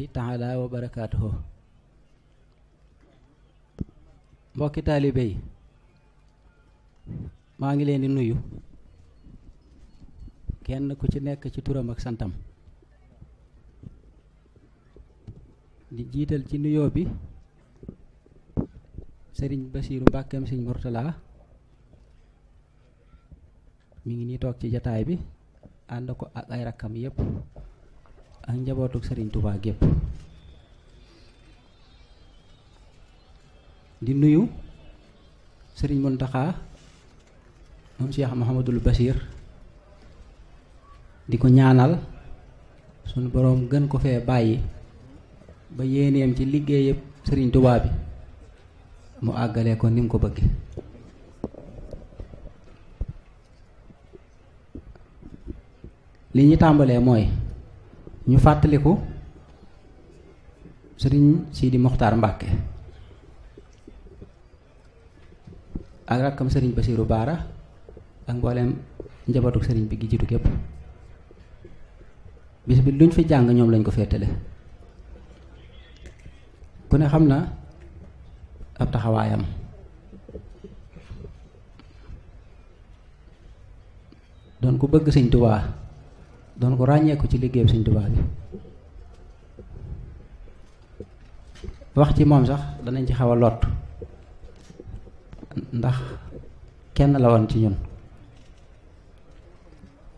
taala wa barakaatuhu. Mbokki taalibe yi maa ngi leen di nuyu kenn ku ci nekk ci turam ak santam di jiital ci nuyoo bi sëriñ Basiiru Mbàkkeem sëriñ Murtala mi ngi nii toog ci jataay bi ànd ko ak ay rakkam yépp ak njabootuk sëriñ Tuubaa gépp di nuyu sëriñ Muntaxa moom Cheikh Mouhamadul Bachir di ko ñaanal sunu boroom gën ko fee bàyyi ba yéeneem ci liggéeyam sëriñ Tuubaa bi mu àggale ko ni mu ko bëgge li ñu tàmbalee mooy ñu fàttaliku sëriñ Sidi Mokhtar Mbàkke ak rakkam sëriñ Basiiru Baara ak mbooleem njabootuk sëriñ bi gi jiitu képp bis bi luñ fi jàng ñoom lañ ko féetale ku ne xam na ab taxawaayam doon ko bëgg sëñ Tuubaa doon ko ràññeeku ci liggéeyam sëñ Tuubaa bi wax ci moom sax danañ ci xaw a lott ndax kenn la woon ci ñun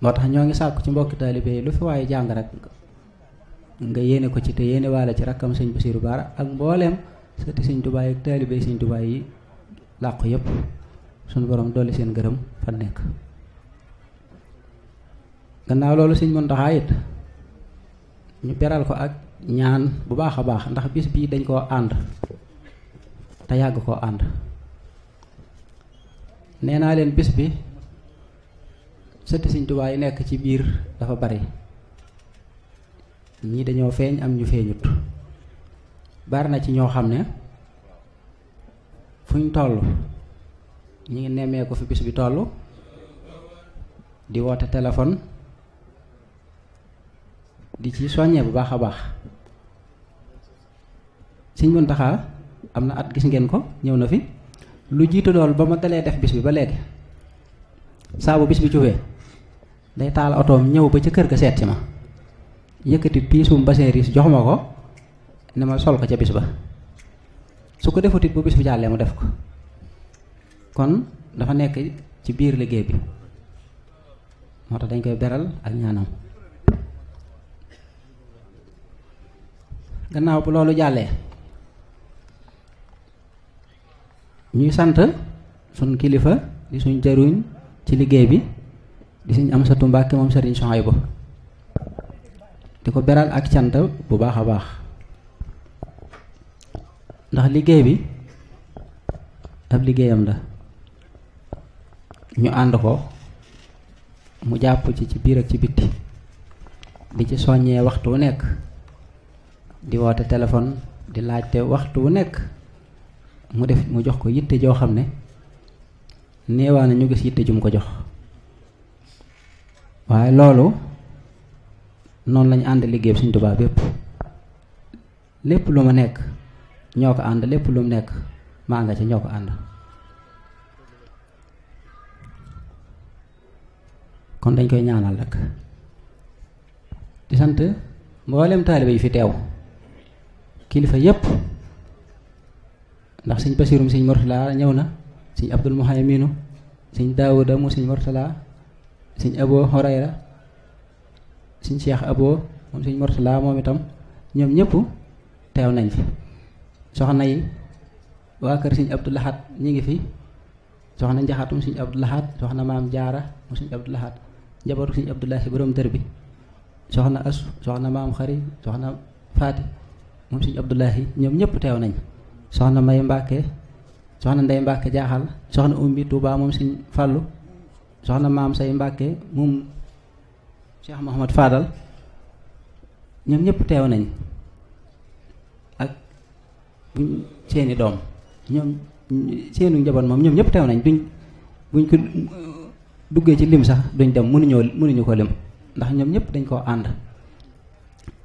moo tax ñoo ngi sàkku ci mbokki taalibe yi lu fi waaye jàng rek nga yéene ko ci te yéene waale ci rakkam sëñ Basiiru Baara ak mbooleem sëti sëñ Tuubaa yi ak taalibe sëñ Tuubaa yi làqu yépp suñu borom dolli seen gërëm fa nekk gannaaw loolu sëñ Muntaxa it ñu beral ko ak ñaan bu baax a baax ndax bis bii dañ koo ànd te yàgg koo ànd nee naa leen bis bi sëti sëñ Tuubaa yi nekk ci biir dafa bari ñii dañoo feeñ am ñu feeñut bari na ci ñoo xam ne fuñ toll ñi ngi nemmee ko fi bis bi toll di woote téléphone di ci soññee bu baax a baax sëñ Muntaxa am na at gis ngeen ko ñëw na fi lu jiitu lool ba ma dalee def bis bi ba léegi saa bu bis bi jubee day taal otoom ñëw ba ca kër ga seet si ma yëkkati piisum baseeris jox ma ko ne ma sol ko ca bis ba su ko defutit bu bis bi jàllee mu def ko kon dafa nekk ci biir liggéey bi moo tax dañ koy beral ak ñaanam gannaaw bu loolu jàllee ñuy sant suñ kilifa di suñ jëruñ ci liggéey bi di suñ Amsatu Mbàkke moom sëriñ Suhaybu di ko beral ak cant bu baax a baax ndax liggéey bi ab liggéeyam la ñu ànd ko mu jàpp ci biir ak ci bitti di ci soññee waxtu wu nekk di woote téléphone di laajte waxtu wu nekk mu jox ko yitte joo xam ne néewaa na ñu gis yitte jum ko jox waaye loolu noonu lañu ànd liggéey Sëñ Tuubaa bépp lépp lu ma nekk ñoo ko ànd lépp lu mu nekk maa nga ci ñoo ko ànd kon dañ koy ñaanal rek di sant mboolem taalibe yi fi teew kilifa yépp ndax sëñ Basiirum sëñ Murtala ñëw na sëñ Abdul Muhayminu sëñ Daawuda mu sëñ Murtala sëñ Abo Horayra sëñ Cheikh Abo moom sëñ Murtala moom itam ñoom ñëpp teew nañ fi soxna yi waa kër sëñ Abdul Ahad ñi ngi fi soxna njaxatum sëñ Abdul Ahad soxna maam Jaara mu sëñ Abdul Ahad njabootu sëñ Abdullahi borom dër bi soxna Asu soxna maam Xari soxna Faati moom sëñ Abdullahi ñoom ñëpp teew nañ soxna May Mbàkke soxna Ndey Mbàkke jaaxal soxna Ummi Tuubaa moom sëñ Fàllu soxna maam Say Mbàkke moom Cheikh Mouhamad Fadal ñoom ñëpp teew nañ ak buñ seeni doom ñoom seenu njaboot moom ñoom ñëpp teew nañ buñ ko duggee ci lim sax duñ dem mënuñu ko lim ndax ñoom ñëpp dañ koo ànd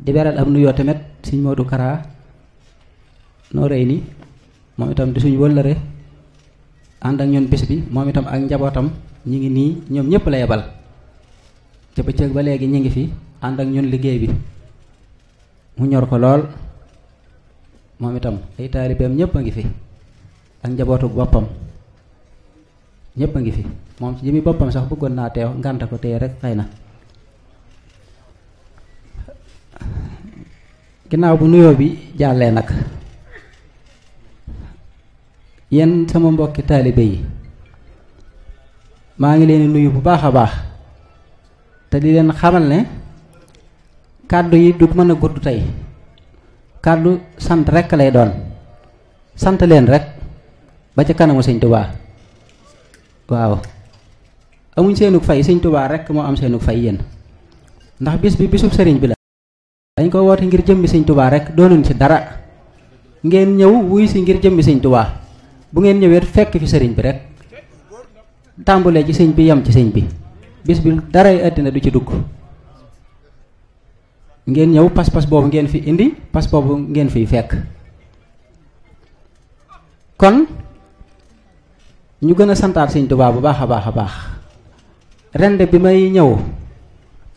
di beral am nuyoo tamit sëñ Modou Kara noo rëy ni moom itam di suñu wëllëre ànd ak ñun bis bi moom itam ak njabootam ñi ngi nii ñoom ñëpp la yebal ca bëccëg ba léegi ñi ngi fi ànd ak ñun liggéey bi mu ñor ko lool moom itam ay taalibeem ñëpp a ngi fi ak njabootu boppam ñëpp a ngi fi moom ci jëmi boppam sax bëggoon naa teew ngànta ko téye rek xëy na. ginnaaw bu nuyoo bi jàllee nag yéen sama mbokki taalibe yi maa ngi leen di nuyu bu baax a baax te di leen xamal ne kàddu yi du mën a gudd tey kàddu sant rekk lay doon sant leen rek ba ca kanamu sëñ Tuubaa waaw amuñ seenug fay sëñ Tuubaa rekk moo am seenug fay yéen ndax bis bi bisub sëriñ bi la dañ ko woote ngir jëmmi sëñ Tuubaa rek doonuñ ci dara ngeen ñëw wuy si ngir jëmmi sëñ Tuubaa bu ngeen ñëwee fekk fi sëriñ bi rek tàmbulee ci sëñ bi yem ci sëñ bi bis bi daray àddina du ci dugg ngeen ñëw pas-pas boobu ngeen fi indi pas boobu ngeen fiy fekk kon ñu gën a santaat sëñ Tuubaa bu baax a baax a baax ren de bi may ñëw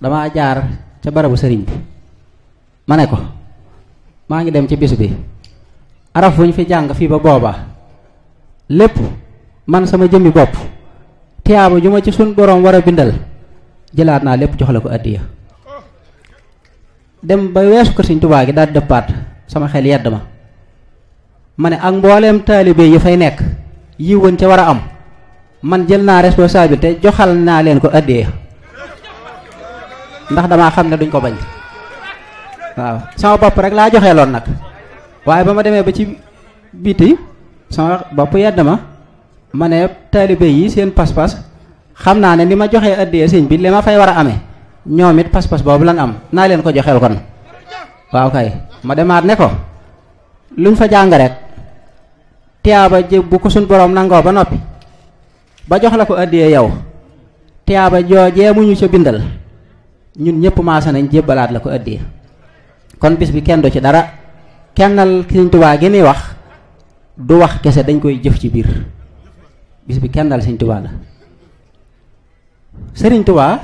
damaa jaar ca barabu sëriñ bi ma ne ko maa ngi dem ci bis bi araf wuñ fi jàng fii ba booba lépp man sama jëmmi bopp tiyaaba ju ma ci suñ boroom war a bindal jëlaat naa lépp jox la ko addiya dem ba weesu kër sëñ Tuubaa gi daal di dëppaat sama xel yedd ma ne ak mbooleem taalibe yi fay nekk yi woon ca war a am man jël naa responsabilité joxal naa leen ko addiya ndax damaa xam ne duñ ko bañ waaw sama bopp rek laa joxee loon nag waaye ba ma demee ba ci biti sama bopp yedd ma ne taalibe yi seen pas-pas xam naa ne ni ma joxee addiyee sëñ bi li ma fay war a amee ñoom it pas-pas boobu lan am naa leen ko joxeel kon waaw kay ma demaat ne ko luñ fa jàng rek tiyaaba jë bu ko suñ boroom nangoo ba noppi ba jox la ko addiyee yow tiyaaba joojee mu ñu ca bindal ñun ñëpp maasa nañ jébbalaat la ko addiyee kon bis bi kenn du ci dara kennal sëñ Tuubaa gi ni wax du wax kese dañ koy jëf ci biir bis bi kennal sëñ Tuubaa la sëriñ Tuubaa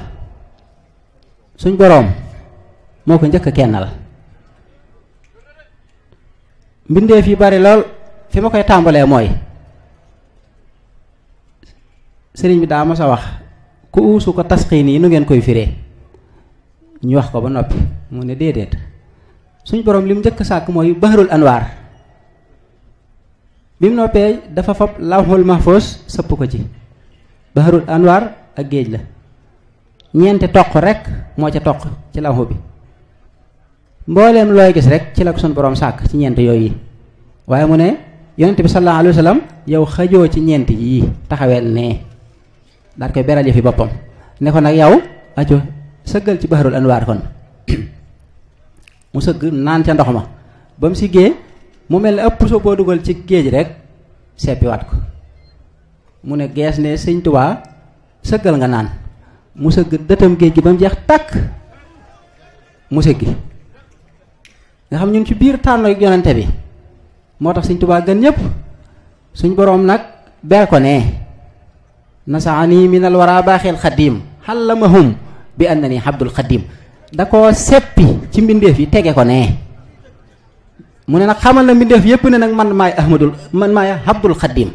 suñ boroom moo ko njëkk a kennal mbindeef yi bari lool fi ma koy tàmbalee mooy sëriñ bi daa mos a wax ku uusu ko tasxiin yi nu ngeen koy firee ñu wax ko ba noppi mu ne déedéet suñ boroom li mu njëkk sàkk mooy bahrul anwaar bi mu noppee dafa fab lawhul mahfuz sëpp ko ci bahrul anwaar ak géej la ñeenti toq rek moo ca toq ci lawhu bi mbooleem looy gis rek ci la ko suñ boroom sàkk ci ñeent yooyu waaye mu ne yonent bi sallallahu alayhi wa sallam yow xajoo ci ñeent yii taxaweel nee daal koy beral fi boppam ne ko nag yow aco sëggal ci bahrul anwaar kon mu sëgg naan ca ndox ma ba mu siggee mu mel ne ëpp so boo dugal ci géej rek seppiwaat ko mu ne gees ne sëñ Tuubaa sëggal nga naan mu sëgg dëtam géej gi ba mu jeex tàkk mu sëggi nga xam ñun ci biir tànn yonente bi moo tax sëñ Tuubaa gën ñëpp suñ boroom nag ber ko ne nasaani minal wara baaxil xadim xallamahum bi annani abdul xadim da koo seppi ci mbindeef yi tege ko nee mu ne nag xamal na mbindeef yépp ne nag man maay abdul xadim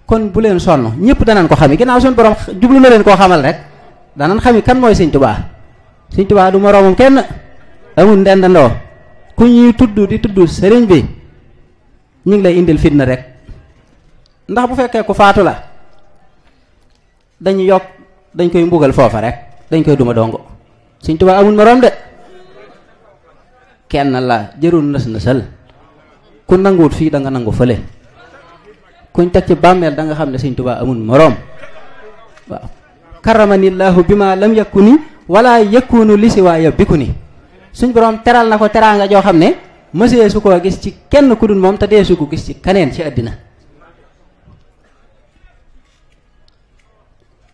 kon bu leen sonn ñëpp danañ ko xami ginnaaw suñu borom jublu na leen koo xamal rek danañ xami kan mooy sëñ Tuubaa sëñ Tuubaa du moroomam kenn amul ndendandoo ku ñuy tudd di tudd sëriñ bi ñu ngi lay indil fitna rek ndax bu fekkee ku faatu la dañu yokk dañ koy mbugal foofa rek dañ koy duma dongo sëñ Tuubaa amul moroom de kenn la jërul nës-nësal ku nanguwut fii da nga nangu fële kuñ teg ci bàmmeel da nga xam ne sëñ Tuubaa amul moroom waaw karamanillahu bi ma lam yakuni wala yakunu li si waaya biku ni suñ boroom teral na ko teraanga joo xam ne mësee su koo gis ci kenn ku dul moom te dee su ko gis ci kaneen ci àddina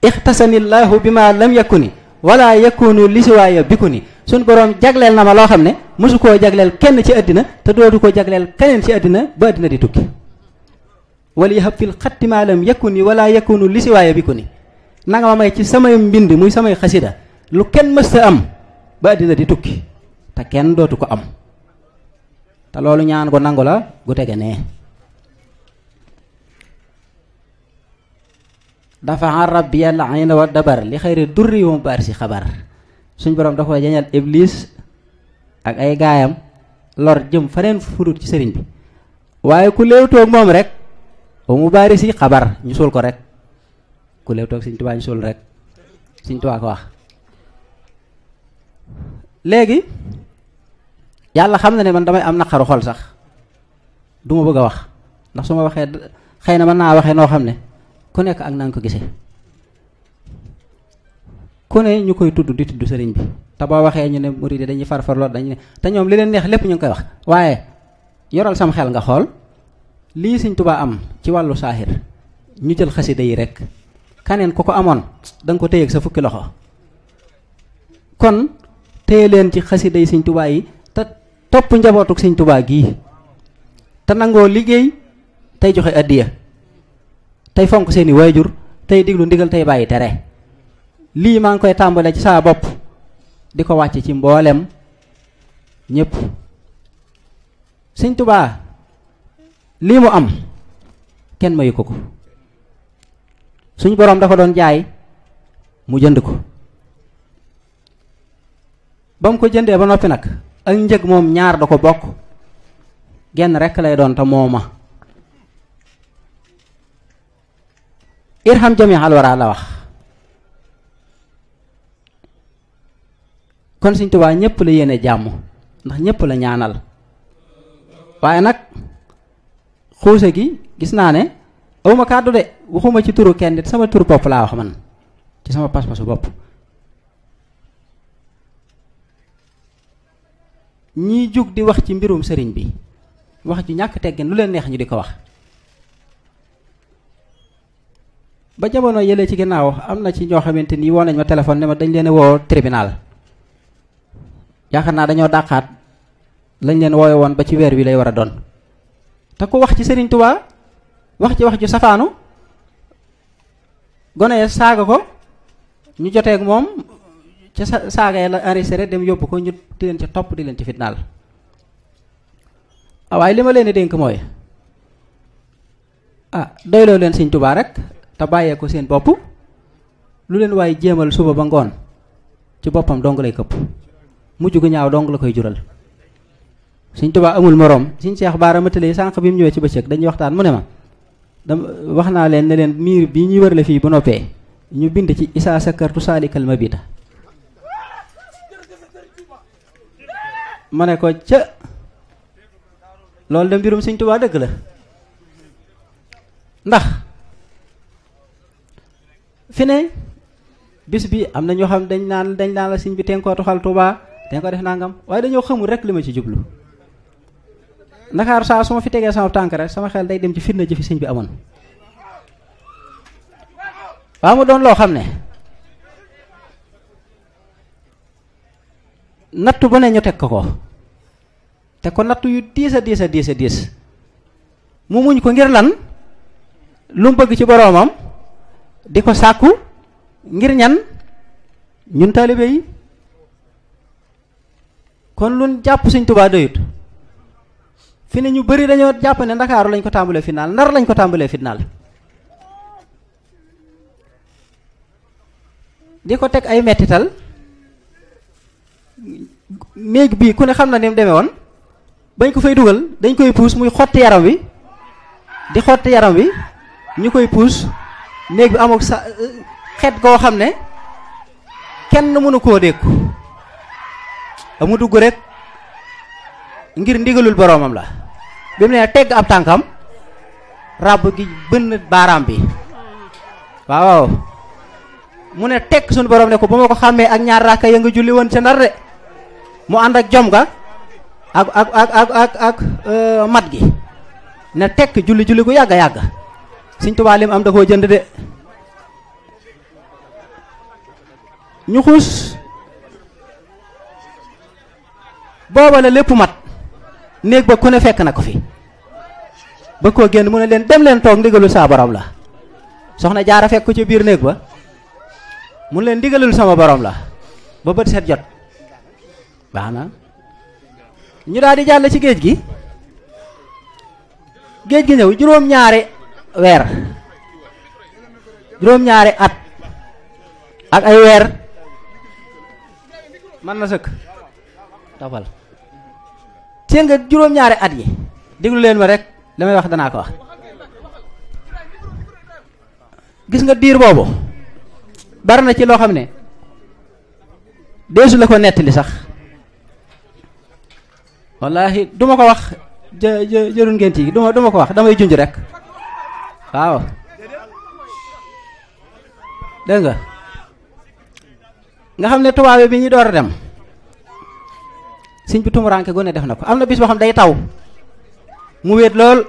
ixtasanillahu bi ma lam yakuni wala yakunu li si waaya biku ni suñ borom jagleel na ma loo xam ne mosu koo jagleel kenn ci àddina te dootu ko jagleel keneen ci àddina ba àddina di tukki wala yahab fil xatti maa lam yakuni wala yakunu li si waaye bi ko ni nanga ma may ci samay mbind muy samay xasida lu kenn mësta am ba àddina di tukki te kenn dootu ko am te loolu ñaan ko nangu la gu tege nee dafa rabbi yàlla ayna wa dabar li xayri durri wa baar si xabar suñ borom da ko jañal iblis ak ay gaayam lor jëm faneen furut ci sëriñ bi waaye ku léewtoog moom rek wa mu baari si xabar ñu suul ko rek ku léewtoog Sëriñ Tuubaa ñu suul rek Sëriñ Tuubaa ko wax léegi yàlla xam na ne man damay am naqaru xol sax du ma bëgg a wax ndax su ma waxee xëy na mën naa waxee noo xam ne ku nekk ak na nga ko gisee ku ne ñu koy tudd di tudd sëriñ bi te boo waxee ñu ne murid yi dañuy farfarloo dañu ne te ñoom li leen neex lépp ñu ngi koy wax waaye yoral sam xel nga xool lii Sëriñ Tuubaa am ci wàllu saaxir ñu jël xasida yi rek kaneen ku ko amoon da nga ko téye ak sa fukki loxo kon téye leen ci xasida yi Sëriñ Tuubaa yi te topp njabootuk Sëriñ Tuubaa gii te nangoo liggéey tey joxe addiya tey fonk seeni waajur tey diglu ndigal tey bàyyi tere lii maa ngi koy tàmbale ci saa bopp di ko wàcc ci mboolem ñépp Sëriñ Tuubaa lii mu am kenn mayu ko ko suñu boroom da ko doon jaay mu jënd ko ba mu ko jëndee ba noppi nag ak njëg moom ñaar da ko bokk genn rekk lay doon te mooma irham jami alwara la wax kon Sëriñ Tuubaa ñépp la yéene jàmm ndax ñépp la ñaanal waaye nag xuuse gi gis naa ne awma kàddu de waxuma ci turu kenn nit sama turu bopp laa wax man ci sama pas-pasu bopp ñii jug di wax ci mbirum sëriñ bi wax ju ñàkk teggin lu leen neex ñu di ko wax ba jamono yëlee ci ginnaaw am na ci ñoo xamante ni woo nañ ma téléphone ne ma dañ leen woo tribunal yaakaar naa dañoo dàqaat lañ leen woowe woon ba ci weer wi lay war a doon te ku wax ci Sëriñ Tuubaa wax ci wax ju safaanu gone ya saaga ko ñu joteeg moom ca saaga ya la enregistré dem yóbbu ko ñu di leen ci topp di leen ci fitnaal waaye li ma leen di dénk mooy doyloo leen Sëriñ Tuubaa rek te bàyyee ko seen bopp lu leen waaye jéemal suba ba ngoon ci boppam dong lay këpp mujj gu ñaaw dong la koy jural Sëriñ Tuubaa amul moroom Sëriñ Seex Baara Matale sànq bi mu ñëwee ci bëccëg dañuy waxtaan mu ne ma wax naa leen ne leen miir bii ñuy wërale fii bu noppee ñu bind ci isaa sakartu saalikal mabita ma ne ko ca loolu de mbirum Sëriñ Tuubaa dëgg la ndax fi ne bis bi am na ñoo xam dañ naan la sëñ bi teen koo toxal Tuubaa teen ko def nangam waaye dañoo xamul rek li ma ci jublu Ndakaaru saa su ma fi tegee sama tànk rek sama xel day dem ci fitna ji fi sëñ bi amoon waaw mu doon loo xam ne nattu bu ne ñu teg ko te ko nattu yu diis a diis mu muñ ko ngir lan lu mu bëgg ci boroomam di ko sàkku ngir ñan ñun taalibe yi kon luñ jàpp Sëriñ Tuubaa doyut fi ne ñu bari dañoo jàpp ne Ndakaaru lañ ko tàmbalee fitnaal Ndar lañ ko tàmbalee fitnaal di ko teg ay mettital néeg bii ku ne xam na ni mu demee woon bañ ko fay dugal dañ koy puus muy xotti yaram wi di xotti yaram wi ñu koy puus néeg bi amul sa xet goo xam ne kenn mënu koo dékku amu dugg rek ngir ndigalul boroomam la bi mu ne tegg ab tànkam ràbb gi bënn baaraam bi waaw mu ne tekk suñu boroom ne ko ba ma ko xàmmee ak ñaar raaka ya nga julli woon ca Ndar de mu ànd ak jom ga ak mat gi ne tekk julli gu yàgg a yàgg Sëriñ Tuubaa lim am da koo jënd de ñu xuus booba la lépp mat néeg ba ku ne fekk na ko fi ba koo génn mu ne leen dem leen toog ndigalul saa borom la soxna jaara fekk ko ci biir néeg ba mu ne leen ndigalul sama borom la ba bët set jot baax na ñu daal di jàll ci géej gi ñëw juróom-ñaari weer juróom-ñaari at ak ay weer mën na sëkk tafal seen nga juróom-ñaari at yi déglu leen ma rek li may wax danaa ko wax gis nga diir boobu bari na ci loo xam ne deesu la ko nettali sax wallaahi duma ko wax jërul ngeen ci duma ko wax damay junj rek waaw dégg nga xam ne tubaab bi ñu door a dem sëñ bi tumuraanke gone def na ko am na bis boo xam day taw mu wéet lool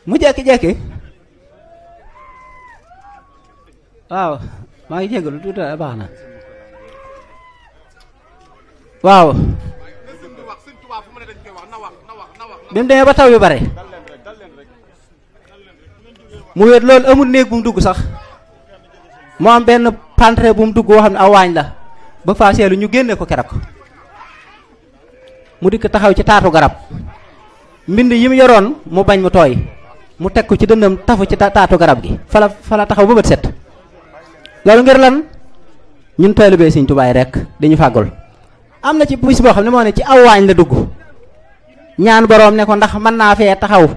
mu jekki-jekki waaw maa ngi jégalu tuuti baax na waaw bi mu demee ba taw yu bare mu wéet loolu amul néeg bu mu dugg sax moo am benn pantre bu mu dugg boo xam ne aw waañ la ba faa seelu ñu génne ko keroog mu dikk taxaw ci taatu garab mbind yi mu yoroon mu bañ mu tooy mu teg ko ci dëndam tafu ci taatu garab gi fala taxaw ba bët set loolu ngir lan ñun taalibe Sëñ Tuubaa rek dañu fàggul am na ci bis boo xam ne moo ne ci aw waañ la dugg ñaan boroom ne ko ndax mën naa fee taxaw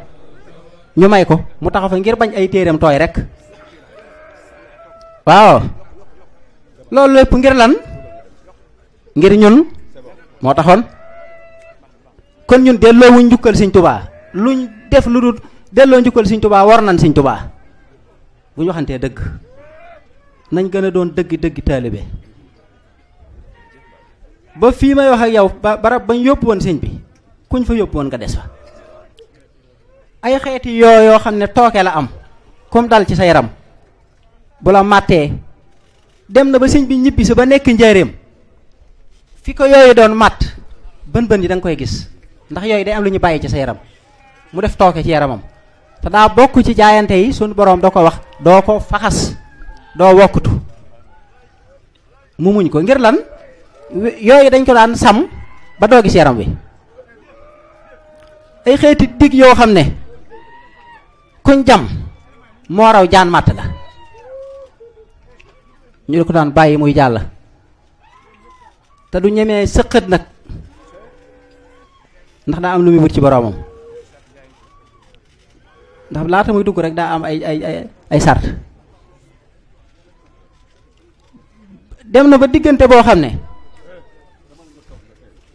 ñu may ko mu taxaw fa ngir bañ ay téeram tooy rek waaw loolu lépp ngir lan ngir ñun moo taxoon kon ñun delloo wuñ njukkal Sëñ Tuubaa luñ def lu dul delloo njukkal Sëñ Tuubaa war nañ Sëñ Tuubaa bu ñu waxantee dëgg nañ gën a doon dëgg taalibe ba fii may wax ak yow barab bañ yóbbu woon sëñ bi kuñ fa yóbbu woon nga des fa ay xeeti yoo xam ne tooke la am comme dal ci sa yaram bu la màttee dem na ba sëñ bi ñibbi si ba nekk njaareem fi ko yooyu doon màtt bën yi da nga koy gis ndax yooyu day am lu ñu bàyyi ci sa yaram mu def tooke ci yaramam te daa bokk ci jaayante yi suñu boroom da ko wax doo ko faxas doo wokkutu mu muñ ko ngir lan yooyu dañ ko daan sàmm ba doo gis yaram wi ay xeeti dig yoo xam ne kuñ jam moo raw jaan màtt la ñu di ko daan bàyyi muy jàll te du ñemee sëqët nag ndax daa am lu muy wut ci boroomam ndax laata muy dugg rek daa am ay sart dem na ba diggante boo xam ne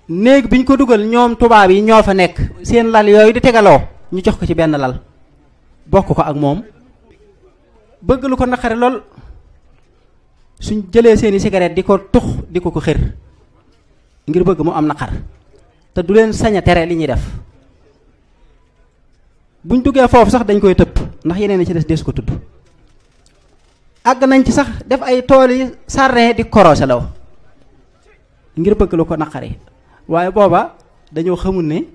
néeg bi ñu ko dugal ñoom tubaab yi ñoo fa nekk seen lal yooyu di tegaloo ñu jox ko ci benn lal bokk ko ak moom bëgg lu ko naqare lool suñ jëlee seeni cigarette di ko tux di ko xër ngir bëgg mu am naqar te du leen sañ a tere li ñuy def buñ duggee foofu sax dañ koy tëpp ndax yeneen a ci des ko tudd àgg nañ ci sax def ay tool yi sarne di korose law ngir bëgg lu ko naqari waaye booba dañoo xamul ne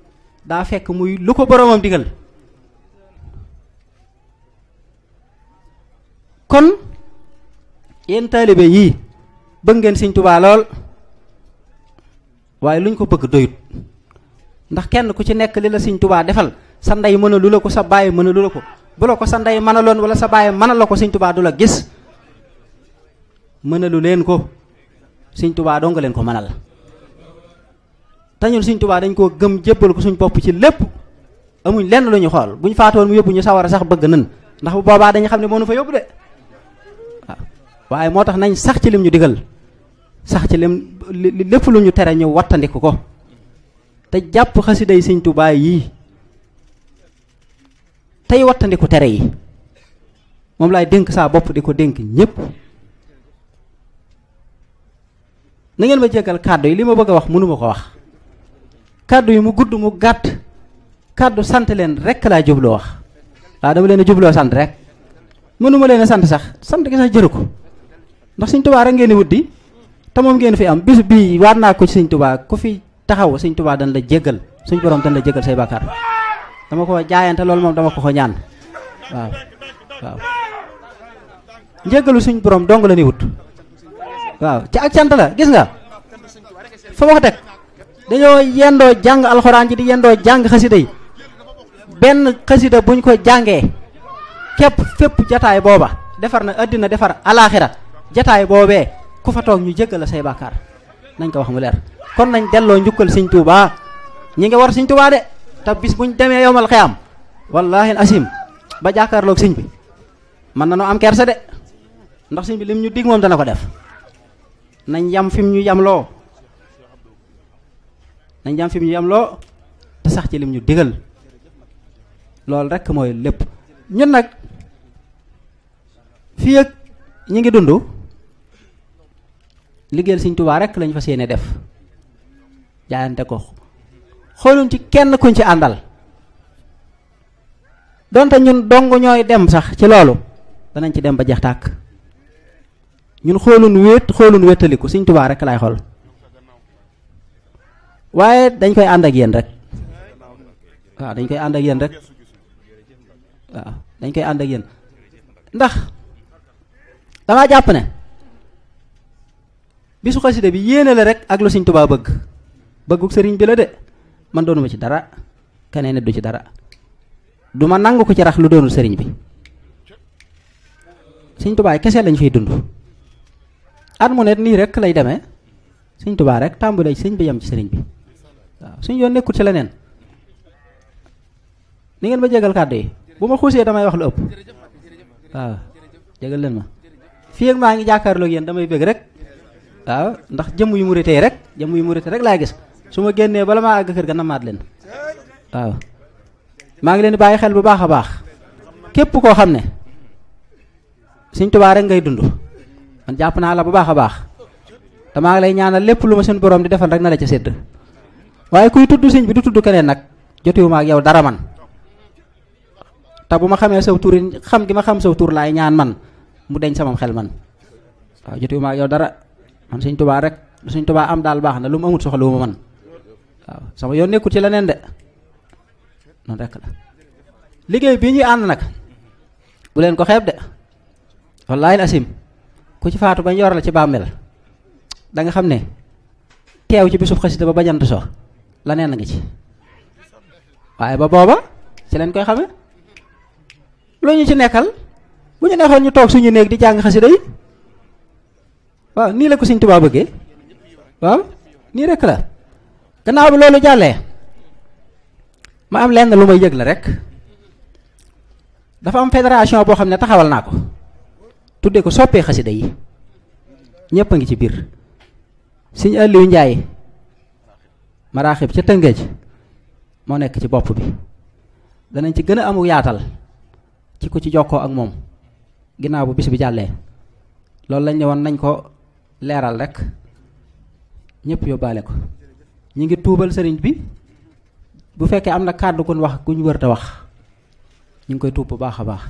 daa fekk muy lu ko boroomam digal kon yéen taalibe yii bëgg ngeen Sëñ Tuubaa lool waaye luñ ko bëgg doyut ndax kenn ku ci nekk li la Sëñ Tuubaa defal sa ndey mën a lu la ko sa baay mën a lu la ko bu la ko sa ndey mën a loon wala sa baay mën a la ko Sëñ Tuubaa du la gis mën a lu leen ko Sëñ Tuubaa doo nga leen ko mënal te ñun Sëñ Tuubaa dañ koo gëm jébbal ko suñ bopp ci lépp amuñ lenn lu ñu xool buñ faatoon mu yóbbu ñu sawara sax bëgg nan ndax bu boobaa dañu xam ne moo nu fa yóbbu de waaw waaye moo tax nañ sax ci lim ñu digal sax ci lim lépp lu ñu tere ñu wattandiku ko te jàpp xasiday Sëñ Tuubaa yii tey wattandiku tere yi moom laay dénk saa bopp di ko dénk ñépp na ngeen ma jéggal kàddu yi li ma bëgg a wax mënuma ko wax kàddu yi mu gudd mu gàtt kàddu sant leen rek laa jubloo wax waaw dama leen a jubloo sant rek mënuma leen a sant sax sant gi sax jëru ko ndax Sëñ Tuubaa rek ngeen di wut di te moom ngeen fi am bis bii waat naa ko ci sëñ Tuubaa ku fi taxaw sëñ Tuubaa dañ la jéggal suñ borom dañ la jéggal say bàkkaar dama ko jaayante loolu moom dama ko ñaan waaw waaw njéggalu suñ borom dong la ni wut waaw ci ak cant la gis nga fa ma ko teg dañoo yendoo jàng alxuraan ji di yendoo jàng xasida yi benn xasida buñ ko jàngee képp fépp jataay booba defar na àddina defar alaaxira jataay boobee ku fa toog ñu jéggal la say bàkkaar nañ ko wax mu leer kon nañ delloo njukkal sëñ Tuubaa ñi nga war sëñ Tuubaa de te bis buñ demee yowmal xiyaam wallaahi asim ba jàkkaarloog sëñ bi mën na noo am kersa de ndax sëñ bi lim ñu dig moom dana ko def nañ yam fi mu ñu yamloo nañ yam fi mu ñu yamloo te sax ci lim ñu digal loolu rekk mooy lépp ñun nag fii ak ñi ngi dund liggéeyal sëñ Tuubaa rekk lañ fas yéene def jaayante ko xooluñ ci kenn kuñ ci àndal donte ñun dong ñooy dem sax ci loolu danañ ci dem ba jeex tàkk ñun xoolun wéttaliku sëñ Tuubaa rekk laay xool waaye dañ koy ànd ak yéen rek waaw dañ koy ànd ak yéen rek waaw dañ koy ànd ak yéen ndax damaa jàpp ne bisu xasida bi yéene la rek ak lu sëñ Tuubaa bëgguk sëriñ bi la de man doonuma ci dara keneen nit du ci dara du ma nangu ko ci rax lu doonul sëriñ bi sëñ Tuubaa kese lañ fiy dund at mu ne nii rek lay demee sëñ Tuubaa rek tàmbalee ci sëñ bi yam ci sëriñ bi waaw suñ yoon nekkul ci leneen ni ngeen ma jégal kàddu yi bu ma xuusee damay wax lu ëpp waaw jégal leen ma fii ak maa ngi jàkkaarloo ak yéen damay bëgg rek waaw ndax jëmm yu muritee rek laay gis su ma génnee bala maa àgg kër ga namaat leen waaw maa ngi leen di bàyyi xel bu baax a baax képp koo xam ne sëñ Tuubaa rek ngay dund man jàpp naa la bu baax a baax te maa ngi lay ñaanal lépp lu ma seen borom di defal rek na la ca sédd waaye kuy tudd sëñ bi du tudd keneen nag jotiwuma ak yow dara man te bu ma xamee saw tur xam gi ma xam saw tur laay ñaan man mu deñ sama xel man waaw jotiwuma ak yow dara man sëñ Tuubaa rek lu sëñ Tuubaa am daal baax na lu mu amut soxla wu ma man waaw sama yoon nekkul ci leneen de noonu rek la liggéey bii ñuy ànd nag bu leen ko xeeb de wallaahi asim ku ci faatu bañ yor la ci bàmmeel da nga xam ne teew ci bisub xasida ba bajant so la neen nga ci waaye ba booba ci leen koy xame lu ñu ci nekkal bu ñu neexoon ñu toog suñu néeg di jàng xasida yi waaw nii la ko sëñ Tuubaa bëggee waaw nii rek la gannaaw bi loolu jàllee ma am lenn lu may yëg la rek dafa am fédération boo xam ne taxawal naa ko tuddee ko soppee xasida yi ñëpp a ngi ci biir sëñ Aliou Njaay maraaxib ca Tëngéej moo nekk ci bopp bi danañ ci gën a amu yaatal ci ku ci jokkoo ak moom ginnaaw bu bis bi jàllee loolu lañ ne woon nañ ko leeral rek ñëpp yóbbaale ko ñi ngi tuubal sëriñ bi bu fekkee am na kàddu gun wax guñ wër te wax ñu ngi koy tuub bu baax a baax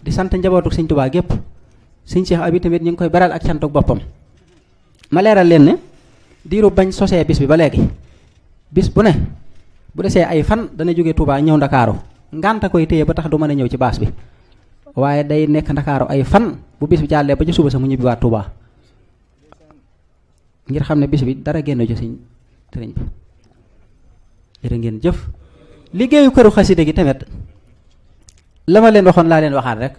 di sant njabootu sëñ Tuubaa gépp sëñ Cheikh Abi tamit ñu ngi koy beral ak cantuk boppam ma leeral leen ne diiru bañ sosee bis bi ba léegi bis bu ne bu desee ay fan dana jóge Touba ñëw Ndakaaru ngànta koy téye ba tax du mën a ñëw ci baas bi waaye day nekk Ndakaaru ay fan bu bis bi jàllee ba ci suba sa mu ñibbi waat Touba ngir xam ne bis bi dara génn ci sëñ sëriñ bi jërë ngeen jëf liggéeyu këru xasida gi tamit la ma leen waxoon laa leen waxaat rek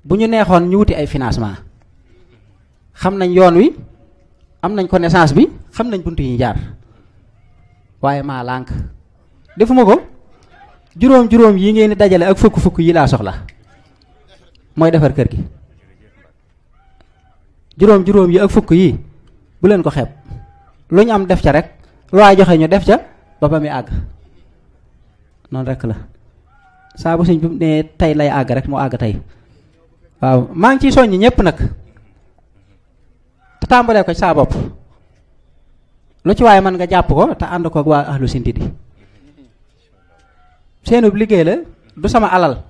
bu ñu neexoon ñu wuti ay financement xam nañ yoon wi am nañ connaissance bi xam nañ bunt yi ñu jaar waaye maa lànk defuma ko juróom yi ngeen di dajale ak fukk yi laa soxla mooy defar kër gi juróom yi ak fukk yi bu leen ko xeeb lu ñu am def ca rek lu waay joxe ñu def ca ba ba muy àgg noonu rek la saa bu suñ bi ne tey lay àgg rek mu àgg tey waaw maa ngi ciy soññi ñëpp nag te tàmbalee ko ci saa bopp lu ci waaye mën nga jàpp ko te ànd ko ak waa ahlu sintidi seenub liggéey la du sama alal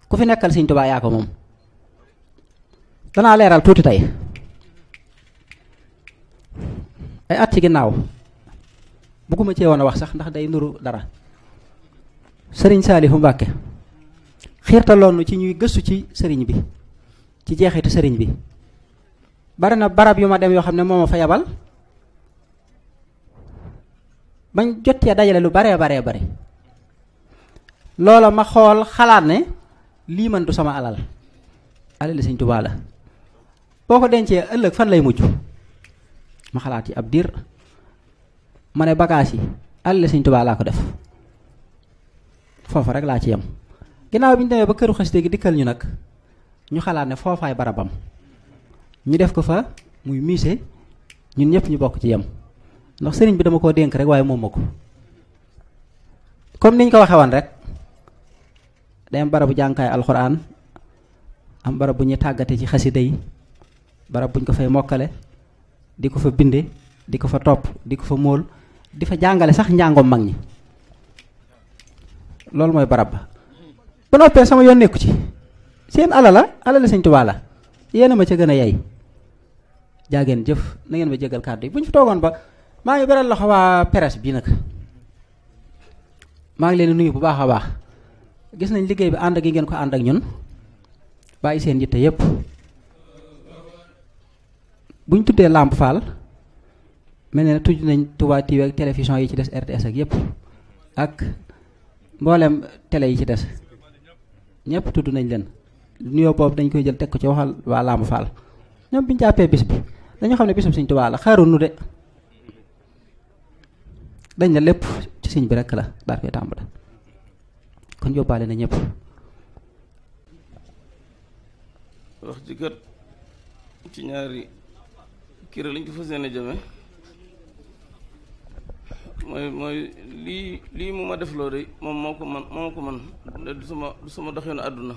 ku fi nekkal Sëñ Tuubaa yaa ko moom danaa leeral tuuti tey ay at ci ginnaaw bëgguma cee woon a wax sax ndax day nuru dara sëriñ Saalihu Mbàkke xiirtaloon ci ñuy gëstu ci sëriñ bi ci jeexitu sëriñ bi bari na barab yu ma dem yoo xam ne moo ma fa yabal bañ jot cee dajale lu baree bari loola ma xool xalaat ne lii man du sama alal Sëriñ Tuubaa la boo ko dencee ëllëg fan lay mujj ma xalaat yi ab diir ma ne bagaas yi Sëriñ Tuubaa laa ko def foofa rek laa ci yem ginnaaw bi ñu demee ba këru xasida gi dikkal ñu nag ñu xalaat ne foofaay barabam ñu def ko fa muy musée ñun ñëpp ñu bokk ci yem ndax sëriñ bi dama koo dénk rek waaye moom ma ko comme niñ ko waxee woon rek day am barabu jànkaay alxuraan am barab bu ñuy tàggate ci xasida yi barab buñ ko fay mokkale di ko fa binde di ko fa topp di ko fa móol di fa jàngale sax njàngoom mag ñi loolu mooy barab ba noppee sama yoon nekku ci seen alal Sëriñ Tuubaa la yéen a ma ca gën a yey jaageen jëf na ngeen ma jégal kàddu yi bu ñu fi toogoon ba maa ngi beral loxo waa presse bii nag maa ngi leen di nuyu bu baax a baax gis nañ liggéey bi ànd ak yi ngeen ko ànd ak ñun bàyyi seen yitte yépp bu ñu tuddee Lamp Fall mel ne tudd nañ Touba TV ak télévision yi ci des RTS ak yépp ak mboolem télé yi ci des ñëpp tudd nañ leen nuyoo boobu dañ koy jël teg ko ci waxal waa Lamp Fall ñoom bi ñu jàppee bis bi dañu xam ne bisum Sëriñ Tuubaa la xaaru nu de dañ na lépp ci sëñ bi rekk la daal koy tàmbale kon yóbbaale na ñëpp. wax ji kat ci ñaari kii lañ ko fas yéene jëme mooy lii mu ma def loo de moom moo ko man du sama doxeenu àdduna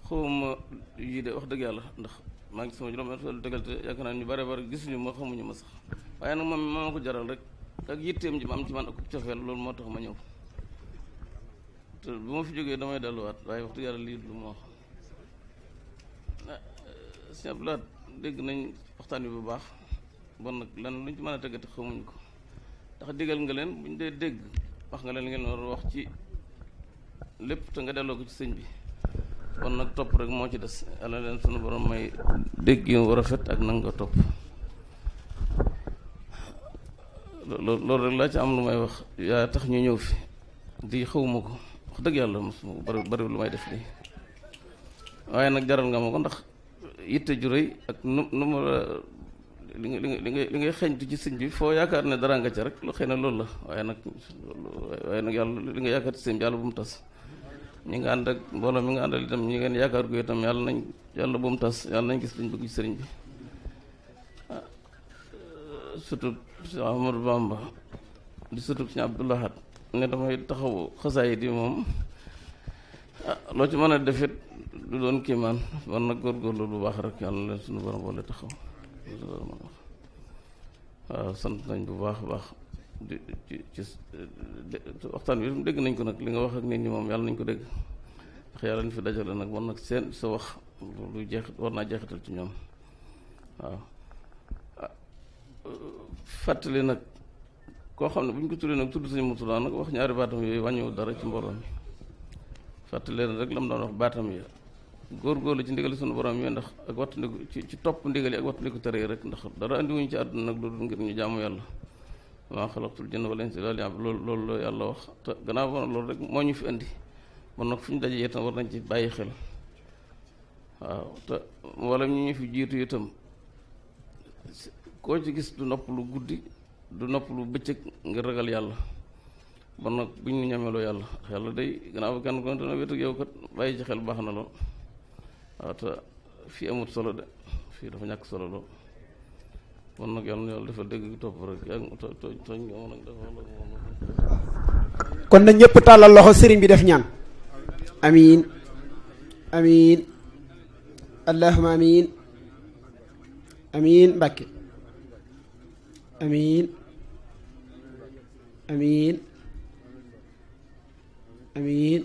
xawma yii de wax dëgg yàlla ndax maa ngi sama juróom fa dëggal te yaakaar naa ñu bare gisuñu ma xamuñu ma sax waaye nag moom moo ko jaral rek ak yitteem ji ma am ci man ak cofeel loolu moo tax ma ñëw te bu ma fi jógee damay delluwaat waaye wax dëgg yàlla lii lu ma wax Sëñ Abdou Lahad dégg nañ waxtaan wi bu baax bon nag lan luñ ci mën a teggati xamuñ ko ndax digal nga leen buñ dee dégg wax nga leen ngeen war a wax ci lépp te nga delloo ko ci sëñ bi kon nag topp rek moo ci des yàlla leen sunu borom may dégg yu war a fet ak nanga nga topp loolu rek laa ci am lu may wax yaa tax ñu ñëw fi di xawuma ko wax dëgg yàlla mosuma ko bari lu may def lii waaye nag jaral nga ma ko ndax yitte ju rëy ak nu ma li ngay xeeñtu ci sëñ bi foo yaakaar ne dara nga ca rek lu xëy na loolu la waaye nag yàlla li nga yaakaar ci sëñ bi yàlla bu mu tas ñi nga ànd ak mbooloo mi nga àndal itam ñi ngeen yaakaar ko itam yàlla bu mu tas yàlla nañ gis liñ bëgg ci sëriñ bi surtout Cheikh Ahmadou Bamba di surtout Sëñ Abdou Lahad ne damay taxawu xasaay di moom loo ci mën a defit du doon kiimaan war nag góorgóorlu bu baax rek yàlla leen suñu borom boole taxaw waaw sant nañ bu baax a baax ci waxtaan bi dégg nañ ko nag li nga wax ak nit ñi moom yàlla nañ ko dégg ndax yàlla ñu fi dajale nag war nag seen sa wax lu war naa jeexital ci ñoom waaw fàttali nag koo xam ne bu ñu ko tuddee nag tudd Sëñ Murtadaa nag wax ñaari baatam yooyu wàññiwul dara ci mbooloo mi fàttali leen rek la mu doon wax baatam yi góorgóorlu ci ndigali sunu borom yi ndax ak wattandiku ci topp ndigali ak wattandiku tere yi rek ndax dara andiwuñu ci àdduna nag loolu ngir ñu jaamu yàlla maa xalaqtul jinna wal insa illa liya'budun loolu la yàlla wax te gannaaw loolu rek moo ñu fi indi bon nag fu ñu dajee itam war nañ ci bàyyi xel waaw te wala ñu fi jiitu itam koo ci gis du nopp lu guddi du nopp lu bëccëg ngir ragal yàlla bon nag bu ñu ñameloo yàlla day gannaaw kenn ko na wét ak yow kat bàyyi ci xel baax na lool waaw te fii amut solo de fii dafa ñàkk solo lool bon nag yàlla defal dégg topp rek yaa ngi tooñ nga nag dafa kon na ñëpp tàllal loxo sëriñ bi def ñaan amiin amiin allahumma amiin amiin Mbàkke amiin amiin amiin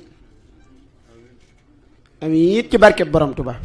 amiin ci barkeb borom Tuubaa